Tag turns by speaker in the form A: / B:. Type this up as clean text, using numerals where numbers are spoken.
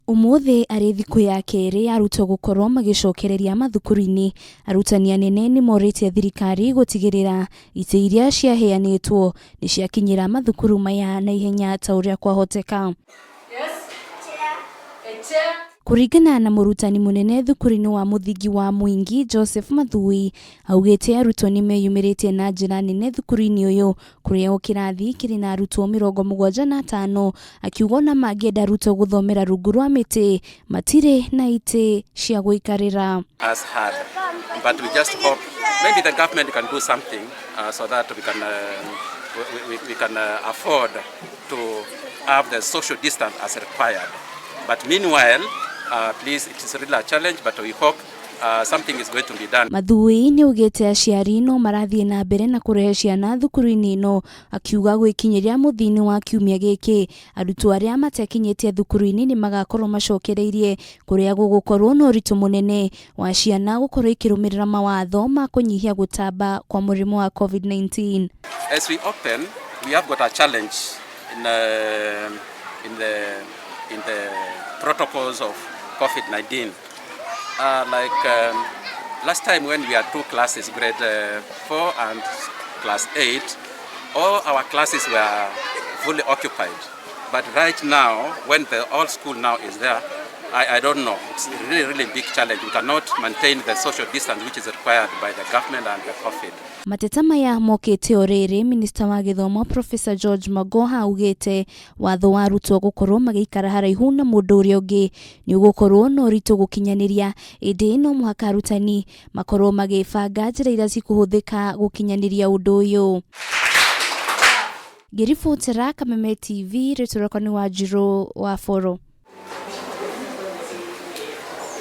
A: Ũmũthĩ arĩ thikũ ya kerĩ arutwo gũkorwo magĩcokereria mathukuru-inĩ, arutani anene nĩ morĩtie thirikari gũtigĩrĩra itĩ iria ciaheanĩtwo nĩ ciakinyĩra mathukuru maya na ihenya ta ũrĩa kwahoteka. Kũringana na mũrutani mũnene thukuru-inĩ wa mũthingi wa Mwingi Joseph Mathui, augĩte arutwo nĩ meyumĩrĩtie na njĩra nene thukuru-inĩ ũyũ kũrĩa o kĩrathi kĩrĩ na arutwo 75, akiuga ona mangĩenda arutwo gũthomera rungu rwa mĩtĩ matirĩ na itĩ cia gũikarĩra.
B: As hard. But we just hope maybe the government can do something so that we can afford to have the social distance as required. But meanwhile, please, it is really a challenge, but we hope something is going to be done.
A: Mathui nĩ augĩte aciari no marathiĩ na mbere na kũrehe ciana thukuru-inĩ ĩno, akiuga gwĩkinyĩria mũthia-inĩ wa kiumia gĩkĩ arutwo arĩa matekinyĩtie thukuru-inĩ nĩ magakorwo macokereirie kũrĩa gũgũkorwo na ũritũ mũnene wa ciana gũkorwo ikĩrũmĩrĩra mawatho ma kũnyihia gũtamba kwa mũrimũ wa COVID-19.
B: As we open, we have got a challenge in the protocols of COVID-19. Like last time when we had two classes, grade 4 and class 8, all our classes were fully occupied. But right now, when the all school now is there, I don't know. It's a really, really big challenge. We cannot maintain the social distance which is required by the government and the COVID.
A: Mateta maya mokĩte o rĩrĩ minista wa gĩthomo Professor George Magoha augĩte watho wa arutwo gũkorwo magĩikara haraihu na mũndũ ũrĩa ũngĩ nĩ ũgũkorwo na ũritũ gũkinyanĩria, ĩndĩ no mũhaka arutani makorwo magĩbanga njĩra iria cikũhũthĩka gũkinyanĩria ũndũ ũyũ. Ngĩribotera Kameme TV, rĩtwa rĩakwa nĩ Wanjirũ wa Boro.